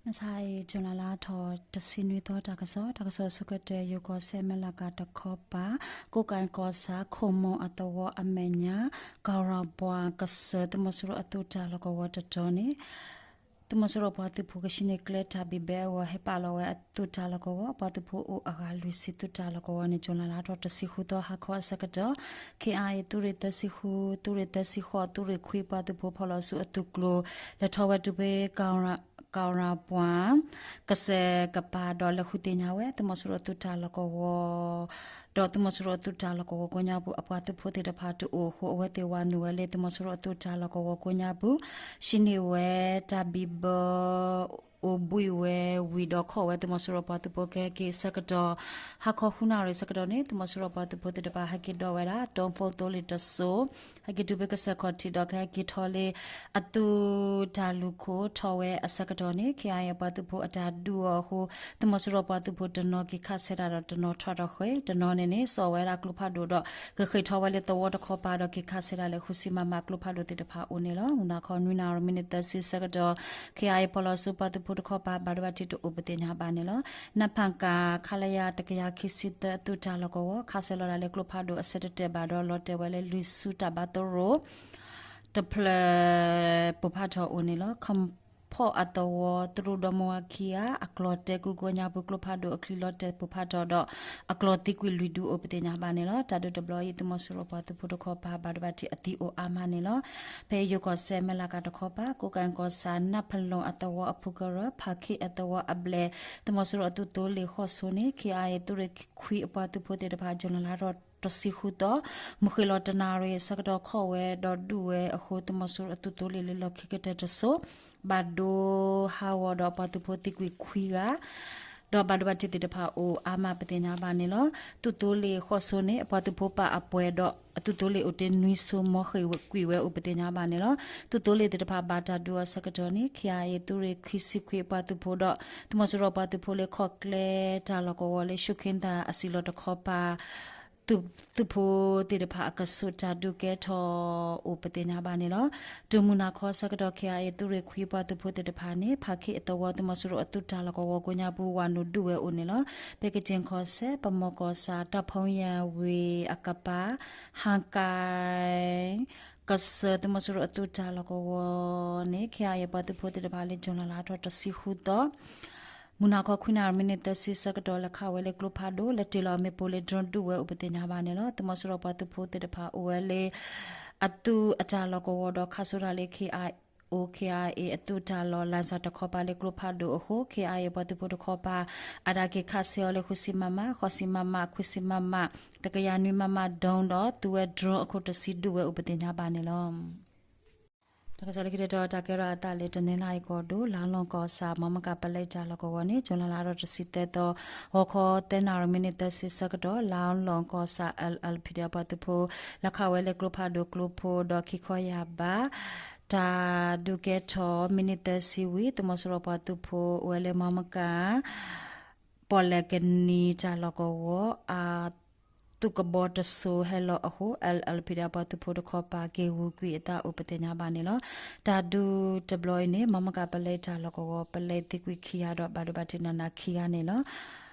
မဆါအံၤ ကၠူၤလါလါထီၣ်တဆံနွံသီ တၢ်ကစီၣ်, တၢ်ကစီၣ်ဆိကတၢၢ် ယိၤကီၢ်စဲၣ် မဲၢ်လးကၤတခီပၤ ကိးကဲၣ်ကီၢ်ဆၣ် ခိၣ်မိၢ်အသဝီအမဲာ်ညါ ကၤရၤပှၢ်ကစၢၢ် သုးမီၤစိရိၤအသုးတၢ်လီၢ်ကဝီၤတတီၤန့ၣ် သုးမီၤစိရိၤပှၤသုးဖိကဆံန့ၢ်ကျဲတၢ်ဘံၣ်ဘဲအဂီၢ် ဟဲပာ်လီၤဝဲအသုးတၢ်လီၢ်ကဝီၤ, ပှၤသုးဖိအိၣ်အဂၤလွံၢ်ဆံသုးတၢ်လီၢ်ကဝီၤန့ၣ် ကၠူၤလါလါထီၣ်တဆံဃုသီ ဟါခီအဆၢကတီၢ် ခ့ၣ်အါအ့ၣ် သုးရ့ၣ်သၢဆံဃု, သုးရ့ၣ်သၢဆံဃိး, သုးရ့ၣ်ခွံပှၤသုးဖိဖီၣ်လီၤဆူအသုးကျိၤ လဲၤထီၣ်ဝဲတုၤဖဲ ကၤရၤပှၢ် ကစၢၢ်ကပၤဒီးလဲၤဃုသ့ၣ်ညါဝဲ သုးမီၤစိရိၤအသုးတၢ်လီၢ်ကဝီၤ ဒီးသုးမီၤစိရိၤအသုးတၢ်လီၢ်ကဝီၤကိးညါပူၤ အပှၤသုးဖိသ့ၣ်တဖၣ်တအိၣ်အဃိ အဝဲသ့ၣ်ဝၤနုာ်ဝဲလၢသုးမီၤစိရိၤအသုးတၢ်လီၢ်ကဝီၤကိးညါပူၤ ဆံန့ၢ်ဝဲတၢ်ဘံၣ်ဘၢ အိၣ်ဘှံးဝဲဝံၤဒီးခီၣ်ဝဲသုးမီၤစိရိၤပှၤသုးဖိကဟဲက့ၤအဆၢကတီၢ် ဟါခီဃုနၣ်ရံၣ်ဆၢကတီၢ်န့ၣ် သုးမီၤစိရိၤပှၤသုးဖိသ့ၣ်တဖၣ်ဟဲက့ၤဒီးဝဲဒၣ် တီဖိသိလ့ၣ်တစိၤ ဟဲက့ၤတုၤဖဲကစၢၢ်ခီၣ်ထံးဒီးကဟဲက့ၤထီၣ်လၢ အသုးတၢ်လူၢ်ခိၣ်ထီၣ်ဝဲအဆၢကတီၢ်န့ၣ် ခ့ၣ်အါအ့ၣ်အပှၤသုးဖိအတၢ်ဒုးအီၤအဃိ သုးမီၤစိရိၤပှၤသုးဖိတနီၤက့ၤခးဆဲးတၢ်ဒီးတနီၤထီၣ်ထီၣ်ဃဲၤ တနီၤန့ၣ်န့ၣ် စိာ်ဝဲဒၣ်ကျိဖးဒိၣ်ဒီး ကဃ့ၢ်ထီၣ်ဝဲလၢသဝီတခီပၤဒီးက့ၤခးဆဲးတၢ်လၢ ဃုဆံမမ ကျိဖးဒိၣ်သ့ၣ်တဖၣ်အိၣ်န့ၣ်လီၤ. မုၢ်နၤခီနွံနၣ်ရံၣ်မံးနံးသၢဆံဆၢကတီၢ် ခ့ၣ်အါအ့ၣ်ဖီၣ်လီၤဆူပှၤသုးဖိတခီပၤ ဘၣ်ဒိဘၣ်ထံးတအိၣ်ပသ့ၣ်ညါဘၣ်န့ၣ်လီၤ. နၢ်ဖၣ်ကၣ် ခလရ တကယၤခံဆံသၢအသုးတၢ်လီၢ်ကဝီၤ ခးဆဲးလီၤဒၣ်လၢကျိဖးဒိၣ်အဆၢတတဲာ်ဘၣ်ဒီးလီၤတဲာ်ဝဲလၢလွံၢ်ဆူတၢ်ဘါသရိာ် တဖျၢၣ်ပိၢ်ဖးထီၣ်အိၣ်န့ၣ်လီၤ. ခီၣ်ဖီၣ်အသဝီ တရူးဒီမါဝၤခံဂၤ အကျီၢ်တဲကုကိးညါပူၤ ကျိဖးဒိၣ်အချံလီၤတဲာ်ပိၢ်ဖးထီၣ်ဒီး အကျီၢ်သံကွံာ်လွံၢ်ဒုအိၣ်ပသ့ၣ်ညါဘၣ်န့ၣ်လီၤ. တၢ်ဒုးတဘျီအံၤ သုးမီၤစိရိၤပှၤသုးဖိတခီပၤ ဘၣ်ဒိဘၣ်ထံးအသံအိၣ်အါမးန့ၣ်လီၤ. ဖဲယိၤကီၢ်စဲၣ် မဲၢ်လးကၤတခီပၤ ကိးကဲၣ်ကီၢ်ဆၣ် နၢ်ဖလူၣ်အသဝီအဖုကရၢ ဖးခ့ၣ်အသဝီအဘျဲၣ် သုးမီၤစိရိၤအသုးသိလ့ၣ်ဃီၣ်စိန့ၣ် ခ့ၣ်အါအ့ၣ် သုးရ့ၣ်ခွံအပှၤသုးဖိသ့ၣ်တဖၣ် ကၠူၤလါလါထီၣ်တဆံဃုသီ မုၢ်ဃ့ၢ်လီၤတနၣ်ရံၣ်အဆၢကတီၢ်ခီၣ်ဝဲဒီးဒုးဝဲအဃိ သုးမီၤစိရိၤအသုးသိလ့ၣ်လၢလီၢ်ခံကတၢၢ်တစိၤ ဘၣ်ဒိဟးဂီၤဒီးအပှၤသုးဖိသံကွံာ်ခွံဂၤ ဒီးဘၣ်ဒိဘၣ်ထံးသ့ၣ်တဖၣ်အိၣ်အါမးပသ့ၣ်ညါဘၣ်န့ၣ်လီၤ. သုးသိလ့ၣ်ဃီၣ်စိန့ၣ် အပှၤသုးဖိပာ်အပှဲၤဒီးအသုးသိလ့ၣ်အိၣ်တ့ၢ်နွံစိ မီၢ်ဃ့ၢ်ကွံာ်ဝဲအိၣ်ပသ့ၣ်ညါဘၣ်န့ၣ်လီၤ. သုးသိလ့ၣ်သ့ၣ်တဖၣ်ဘၣ်တၢ်ဒုးအီၤဆၢကတီၢ်န့ၣ် ခ့ၣ်အါအ့ၣ် သုးရ့ၣ်ခံဆံခွံအပှၤသုးဖိဒီး သုးမီၤစိရိၤပှၤသုးဖိလၢခီၣ်ကျဲတၢ်လီၢ်ကဝီၤလၢ ရှုခ့သၣ်အစံၣ်လီၤတခီပၤ သုးဖိသ့ၣ်တဖၣ်အကဆူးတၢ်ဒုးကဲထီၣ်အိၣ်ပသ့ၣ်ညါဘၣ်န့ၣ်လီၤ. တုၤမုၢ်နၤခီဆၢကတီၢ် ခ့ၣ်အါအ့ၣ် သုးရ့ၣ်ခွံပှၤသုးဖိသ့ၣ်တဖၣ်န့ၣ် ဖးခ့ၣ်အသဝီ သုးမီၤစိရိၤအသုးတၢ်လီၢ်ကဝီၤကိးညါပူၤ ဝၤနုာ်ဒုးဝဲအိၣ်န့ၣ်လီၤ. ဖဲကက့ၣ်ခီၣ်စဲၣ် ပမီၢ်ကီၢ်ဆၣ် တၢ်ဖီယၢၣ်ဝ့ၢ်အကပၤ ဟါကၣ် ကစၢၢ် သုးမီၤစိရိၤအသုးတၢ်လီၢ်ကဝီၤန့ၣ် ခ့ၣ်အါအ့ၣ်ပှၤသုးဖိသ့ၣ်တဖၣ်လၢ ကၠူၤလါလါထီၣ်တဆံဃုသီ မုၢ်နၤခီခွံနၣ်ရံၣ်မံးနံးသၢဆံဆၢကတီၢ် လဲၤခးဝဲလၢကျိဖးဒိၣ် လဲၤတ့ၢ်လီၤမ့ၣ်ပိၢ်လၢ drone ဒုးဝဲအိၣ်ပသ့ၣ်ညါဘၣ်န့ၣ်လီၤ. သုးမီၤစိရိၤပှၤသုးဖိသ့ၣ်တဖၣ်အိၣ်ဝဲလၢ အသုးအတၢ်လီၢ်ကဝီၤဒီးခးစိတၢ်လၢ ခ့ၣ်အါအ့ၣ် ခ့ၣ်အါအ့ၣ် အသုးတၢ်လီၢ်လၢ်စၢ်တခီပၤလၢကျိဖးဒိၣ်အဃိ ခ့ၣ်အါအ့ၣ်ပှၤသုးဖိတခီပၤ အတၢ်က့ၤခးဆဲးအီၤလၢ ဃုဆံမမ, ဃိးဆံမမ, ခွံဆံမမ, တကယၤနွံမမ drone ဒီး သုးဝဲ drone အခိၣ်တဆံဒုးဝဲအိၣ်ပသ့ၣ်ညါဘၣ်န့ၣ်လီၤ. တၢ်ကစီၣ်လၢခံတတီၤ တၢ်ကဲထီၣ်အသးလၢ တနီသရံၣ်ကီၢ်ဒိၣ် လါလီၢ်ကီၢ်ဆၣ် မီမကၣ်ပလဲတၢ်လီၢ်ကဝီၤန့ၣ် ကၠူၤလါလါထီၣ်တဆံသၢသီ ဂီၤခီသၢနၣ်ရံၣ်မံးနံးသၢဆံဆၢကတီၢ် လါလီၢ်ကီၢ်ဆၣ် အၣ်လ်အၣ်လ်ဖံးဒဲးပှၤသုးဖိ လဲၤခးဝဲလၢကျိဖးဒိၣ်ကျိဖိဒီးခံခီယာ်ဘး တၢ်ဒုးကဲထီၣ် မံးနံးသၢဆံဝံၤ သုးမီၤစိရိၤပှၤသုးဖိအိၣ်ဝဲလၢမီမကၣ် ပီၣ်လဲၣ်ကနံၤတၢ်လီၢ်ကဝီၤ အသုးကဘီတစိၤဟဲလီၤအဃိ အၣ်လ်အၣ်လ်ဖံးဒဲးပှၤသုးဖိတခီပၤ က့ၤဂုာ်ကွံာ်အသးအိၣ်ပသ့ၣ်ညါဘၣ်န့ၣ်လီၤ. တၢ်ဒုးတဘျီအံၤန့ၣ် မီမကၣ်ပလဲတၢ်လီၢ်ကဝီၤ ပလဲသံကွံာ်ခံဂၤဒီး ဘၣ်ဒိဘၣ်ထံးနးနးခံဂၤန့ၣ်လီၤ.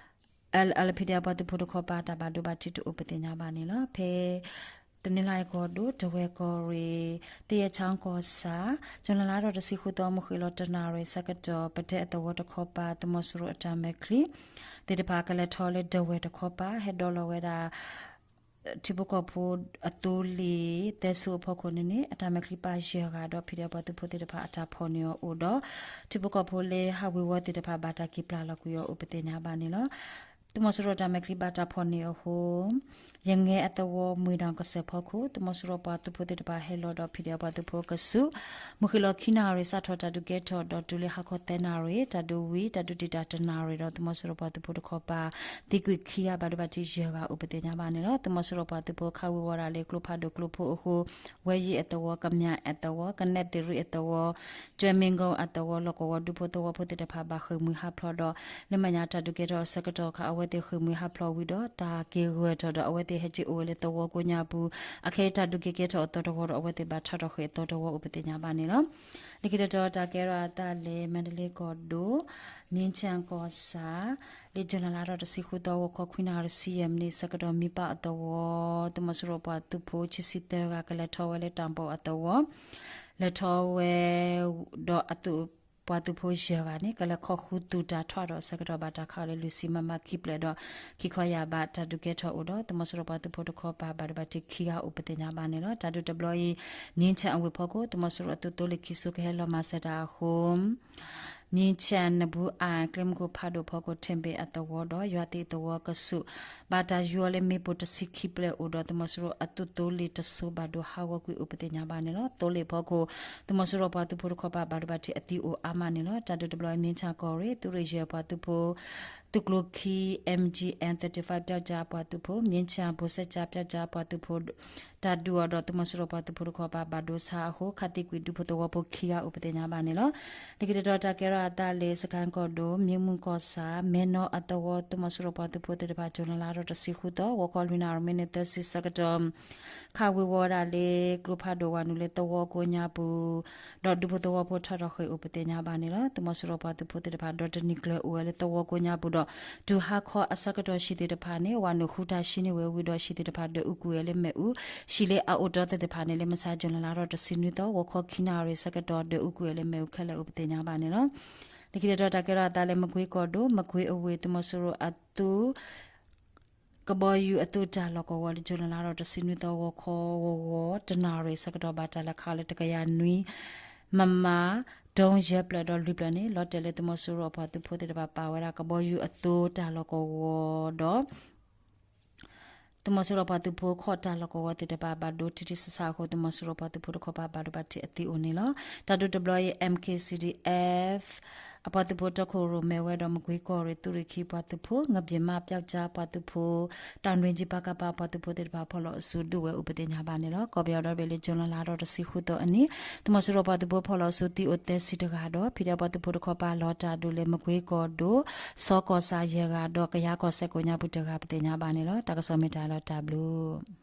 အၣ်လ်အၣ်လ်ဖံးဒဲးပှၤသုးဖိတခီပၤ တၢ်ဘၣ်ဒိဘၣ်ထံးတအိၣ်ပသ့ၣ်ညါဘၣ်န့ၣ်လီၤ. ဖဲ တနီသရံၣ်ကီၢ်ဒိၣ် တဝဲၢ်ကီၢ်ရ့ၣ် သယဲၣ်ချီကီၢ်ဆၣ် ကၠူၤလါလါထီၣ်တဆံဃုသီ မုၢ်ဃ့ၢ်လီၤတနၣ်ရံၣ်ဆၢကတီၢ် ပတဲအသဝီတခီပၤ သုးမီၤစိရိၤအတၢ်မဲာ်ချံသ့ၣ်တဖၣ် ကလဲၤထီၣ်လၢတဝဲၢ်တခီပၤ ဟဲဒိးလီၤဝဲဒၣ် ထံဖိကီၢ်ဖိအသိလ့ၣ် သၢဆူအဖီခိၣ်န့ၣ်န့ၣ် အတၢ်မဲာ်ချံပၢ်ယဲၢ်ဂၤဒီး ဖံးဒဲးပှၤသုးဖိသ့ၣ်တဖၣ်အတၢ်ဖီၣ်န့ၢ်အီၤအိၣ်ဒီး ထံဖိကီၢ်ဖိလၢဟးဝ့ၤဝီၤသ့ၣ်တဖၣ် ဘၣ်တၢ်က့ၤပျၢ်လီၤကွံာ်အီၤအိၣ်ပသ့ၣ်ညါဘၣ်န့ၣ်လီၤ. သုးမီၤစိရိၤတၢ်မဲာ်ချံဘၣ်တၢ်ဖီၣ်န့ၢ်အီၤအဃိ ယငဲအသဝီ မွ့ၢ်ဒီၣ်ကစၢၢ်ဖီခိၣ် သုးမီၤစိရိၤပှၤသုးဖိသ့ၣ်တဖၣ်ဟဲလီၤဒီး ဖံးဒဲးပှၤသုးဖိကဆူး မုၢ်ဃ့ၢ်လီၤခံနၣ်ရံၣ် စးထီၣ်တၢ်ဒုးကဲထီၣ်ဒီးတုၤလၢဟါခီသၢနၣ်ရံၣ် တၢ်ဒုးဝံၤ တၢ်ဒုးတံာ်တာ်တနၣ်ရံၣ်ဒီး သုးမီၤစိရိၤပှၤသုးဖိတခီပၤ သံကွံာ်ခံဂၤ ဘၣ်ဒိဘၣ်ထံးယဲၢ်ဂၤအိၣ်ပသ့ၣ်ညါဘၣ်န့ၣ်လီၤ. သုးမီၤစိရိၤပှၤသုးဖိခးဝ့ၤဝီၤဒၣ်လၢကျိဖးဒိၣ်ကျိဖိအဃိ ဝဲယံၤအသဝီ ကမျၢ်အသဝီ ကနဲၣ်သ့ၣ်ရံၣ်အသဝီ ကၠဲမ့ၣ်ကိၣ်အသဝီ လီၢ်ကဝီၤဒူဖိသဝီဖိသ့ၣ်တဖၣ်ဘၣ်ဃ့ၢ်မှံဟးဖျိးဒီး လၢမဲာ်ညါတၢ်ဒုးကဲထီၣ်အဆၢကတီၢ်အခါ အဝဲသ့ၣ်ဃ့ၢ်မှံဟးဖျိးဝံၤဒီး တၢ်က့ၤဂၢၢ်ထီၣ်ဒီး အဝဲသ့ၣ်ဟဲက့ၤအိၣ်ဝဲလၢသဝီကိးညါပူၤ, အခဲအံၤတၢ်ဒုးက့ၤကဲထီၣ်အသီတဝီဒီး အဝဲသ့ၣ်ဘၣ်ထီၣ်ထီၣ်ဃ့ၢ်အသီတဝီအိၣ်ပသ့ၣ်ညါဘၣ်န့ၣ်လီၤ. လၢခံတတီၤတၢ်ကဲထီၣ်အသးလၢ မါဒလ့ကီၢ်ဒိၣ် မ့ၣ်ခၠၣ်ကီၢ်ဆၣ် လၢ July လါထီၣ်တဆံဃုသီ ဂီၤခီခွံနၣ်ရံၣ်တဆံယဲၢ်မံးနံးဆၢကတီၢ် မံပၢ်အသဝီ သုးမီၤစိရိၤပှၤသုးဖိခံဆံသၢဂၤ ကလဲၤထီၣ်ဝဲလၢတၢ်ဘီၣ်အသဝီ လဲၤထီၣ်ဝဲ ဒီးအသုး ပှၤသုးဖိယဲၢ်ဂၤန့ၣ် ကလဲၤခီၣ်ဃုသူၣ်တၢ်ထီၣ်ဒီးဆၢကတီၢ်ဘၣ်တၢ်ခးအီၤလၢ လွံၢ်ဆံမမခံဖျၢၣ်ဒီး ခံခီယာ်ဘး တၢ်ဒုးကဲထီၣ်အိၣ်ဒီး သုးမီၤစိရိၤပှၤသုးဖိတခီပၤ ဘၣ်ဒိဘၣ်ထံးခံဂၤအိၣ်ပသ့ၣ်ညါဘၣ်န့ၣ်လီၤ. တၢ်ဒုးတဘျီအံၤ မ့ၣ်ခၠၣ်အဝ့ၢ်ဖီခိၣ် သုးမီၤစိရိၤအသုးသိလ့ၣ်ခံစိၤ ကဟဲလီၤမၤစၢၤတၢ်အဃိ မ့ၣ်ခၠၣ်နဘူးအၣ် ကျဲမုၢ်ခိၣ်ဖးဒိၣ်ဖီခိၣ် ထ့ဘ့ၣ်အသဝီဒီး ယွၤသ့ၣ်အသဝီကဆူး ဘၣ်တၢ်ယူၤအီၤလၢမ့ၣ်ပိၢ်တဆံခံဖျၢၣ်အိၣ်ဒီး သုးမီၤစိရိၤအသုးသိလ့ၣ်တစိၤ ဘၣ်ဒိဟးဂီၤကွံာ်အိၣ်ပသ့ၣ်ညါဘၣ်န့ၣ်လီၤ. သိလ့ၣ်ဖီခိၣ် သုးမီၤစိရိၤပှၤသုးဖိတခီပၤ ဘၣ်ဒိဘၣ်ထံးအသံအိၣ်အါမးန့ၣ်လီၤ. တၢ်ဒုးတဘျီအံၤ မ့ၣ်ခၠၣ်ကီၢ်ရ့ၣ် သုးရ့ၣ်ယဲၢ်ပှၤသုးဖိ သုးကျိၤခံ M G N thirty-five ပျောက်ကျားပှၤသုးဖိ မ့ၣ်ခၠၣ် ဘိၣ်စဲးကၠၣ် ပျောက်ကျားပှၤသုးဖိ တၢ်ဒုးအီၤဒီး သုးမီၤစိရိၤပှၤသုးဖိတခီပၤ ဘၣ်ဒိဆါအဃိ ခးသံကွံာ်ဒူဖိသဝီဖိခံဂၤအိၣ်ပသ့ၣ်ညါဘၣ်န့ၣ်လီၤ. လၢခံတတီၤတၢ်ကဲထီၣ်အသးလၢ စကဲၣ်ကီၢ်ဒိၣ် မ့ၣ်မုၢ်ကီၢ်ဆၣ် မဲၢ်နီၢ်အသဝီ သုးမီၤစိရိၤပှၤသုးဖိသ့ၣ်တဖၣ် July လါထီၣ်တဆံဃုသီ ဂီၤခီလွံၢ်နၣ်ရံၣ်မံးနံးသၢဆံဆၢကတီၢ် ခးဝ့ၤဝီၤဝဲဒၣ်လၢ ကျိဖးဒိၣ်ဝၤနုာ်လၢသဝီကိးညါပူၤ ဒီးဒူဖိသဝီဖိထီၣ်ထီၣ်ဃ့ၢ်အိၣ်ပသ့ၣ်ညါဘၣ်န့ၣ်လီၤ. သုးမီၤစိရိၤပှၤသုးဖိသ့ၣ်တဖၣ် ဒီးတနံၤကျၢၤအိၣ်ဝဲလၢသဝီကိးညါပူၤဒီး တုၤဟါခီအဆၢကတီၢ် ဟံၣ်သ့ၣ်တဖၣ်န့ၣ် ဝၤနုာ်ဃုတၢ်ဟံးန့ၢ်ဝဲဝံၤဒီး ဟံၣ်သ့ၣ်တဖၣ်ဒွဲၣ်အူကွံာ်ဝဲလၢမ့ၣ်အူ, ဟံၣ်လၢအအိၣ်တီသ့ၣ်တဖၣ်န့ၣ် လၢမုၢ်ဆါ July လါထီၣ်တဆံနွံသီ ဂီၤခီခံနၣ်ရံၣ်ဆၢကတီၢ် ဒွဲၣ်အူကွံာ်ဝဲလၢမ့ၣ်အူခဲလၢာ်အိၣ်ပသ့ၣ်ညါဘၣ်န့ၣ်လီၤ. လၢခံတတီၤတၢ်ကဲထီၣ်အသးလၢ မကွ့ကီၢ်ဒိၣ် မကွ့အဝ့ၢ် သုးမီၤစိရိၤအသုး ကဘီယူၤအသုးတၢ်လီၢ်ကဝီၤလၢ July လါထီၣ်တဆံနွံသီ ဂီၤခီဂီၤဂီၤ တနၣ်ရံၣ်ဆၢကတီၢ် ဘၣ်တၢ်လဲၤခးလၢတကယၤနွံ မမ ဒိယဲၢ်ဖျၢၣ်ဒီးလွံၢ်ဖျၢၣ်န့ၣ် လီၤတဲာ်လၢသုးမီၤစိရိၤအပှၤသုးဖိသ့ၣ်တဖၣ် ပာ်ဝဲဒၣ် ကဘီယူၤအသုးတၢ်လီၢ်ကဝီၤဒီး သုးမီၤစိရိၤပှၤသုးဖိခီၣ်တၢ်လီၢ်ကဝီၤသ့ၣ်တဖၣ် ဘၣ်ဒိထံထံဆးဆးအဃိ သုးမီၤစိရိၤပှၤသုးဖိတခီပၤ ဘၣ်ဒိဘၣ်ထံးအသံအိၣ်န့ၣ်လီၤ. တၢ်ဒုးတဘျီအံၤ M K C D F အပှၤသုးဖိတီခိၣ်ရိၣ်မဲဝဲဒီး မကွ့ကီၢ်ရ့ၣ်သုးရ့ၣ်ခံပှၤသုးဖိ ငဘျ့ၣ်မး ပျောက်ကျား ပှၤသုးဖိ တၢ်နွံကၠံပၤကပၤ ပှၤသုးဖိသ့ၣ်တဖၣ် ဖီၣ်လီၤအစုဒုးဝဲအိၣ်ပသ့ၣ်ညါဘၣ်န့ၣ်လီၤ. ကီၢ်ပယီၤဒီဘ့ၣ်လၢ July လါထီၣ်တဆံဃုသီအနံၤ သုးမီၤစိရိၤပှၤသုးဖိဖီၣ်လီၤအစုသံအိၣ်သၢဆံတဂၤဒီး ဖံးဒဲးပှၤသုးဖိတခီပၤလီၤတၢ်ဒုးလၢ မကွ့ကီၢ်ဒိၣ် စီၤကီၢ်ဆၣ်ယဲၢ်ဂၤဒီး ကယၤကီၢ်စဲၣ်ကိးညါပူၤတဂၤပသ့ၣ်ညါဘၣ်န့ၣ်လီၤ. တၢ်ကစီၣ်မ့ၢ်တၢ်လီၤတၢ်ဘျုး